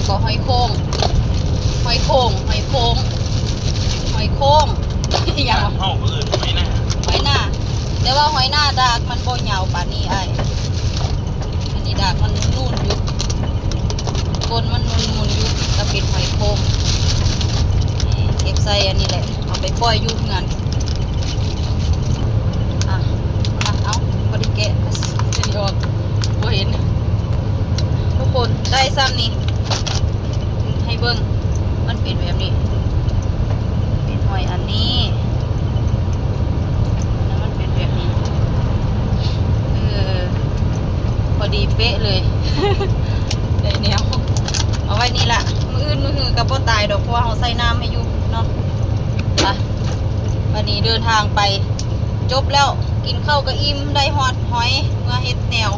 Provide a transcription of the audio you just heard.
ກໍຫອຍໂຂ່ງ ຫອຍໂຂ່ງ ຫອຍໂຂ່ງ ຫອຍໂຂ່ງ ອີ່ຫຍັງວະ? ເຮົາກໍເອີ້ນຫອຍນາ ຫອຍນາ ແຕ່ວ່າຫອຍນາດາກມັນບໍ່ຍາວປານນີ້ອ້າຍ. ອັນນີ້ດາກມັນນູນໆຢູ່ ກົ້ນມັນນູນໆຢູ່ ກໍເປັນຫອຍໂຂ່ງ. ນີ້ເກັບໃສ່ອັນນີ້ແຫຼະ ເອົາໄປປ່ອຍຢູ່ເຮືອນ. ອ່ະ ມາ ເອົາ ບໍ່ໄດ້ແກະ ຊິອອກ ບໍ່ເຫັນ. ທຸກຄົນ ໄດ້ຊ່ຳນີ້ ໃຫ້ເບິ່ງ ມັນເປັນແບບນີ້ ເປັນຫອຍອັນນີ້ ແລ້ວມັນເປັນແບບນີ້ ເອີ ພໍດີເປະເລີຍ ໄດ້ແນວ. ເອົາໄວ້ນີ້ລະ ມື້ອື່ນມື້ຮືກໍບໍ່ຕາຍດອກ ເພາະວ່າເຮົາໃສ່ນ້ຳໃຫ້ຢູ່ເນາະ. ໄປ ບັດນີ້ເດີນທາງໄປ ຈົບແລ້ວ ກິນເຂົ້າກໍອີ່ມ ໄດ້ຮອດຫອຍ ເມືອເຮັດແນວ.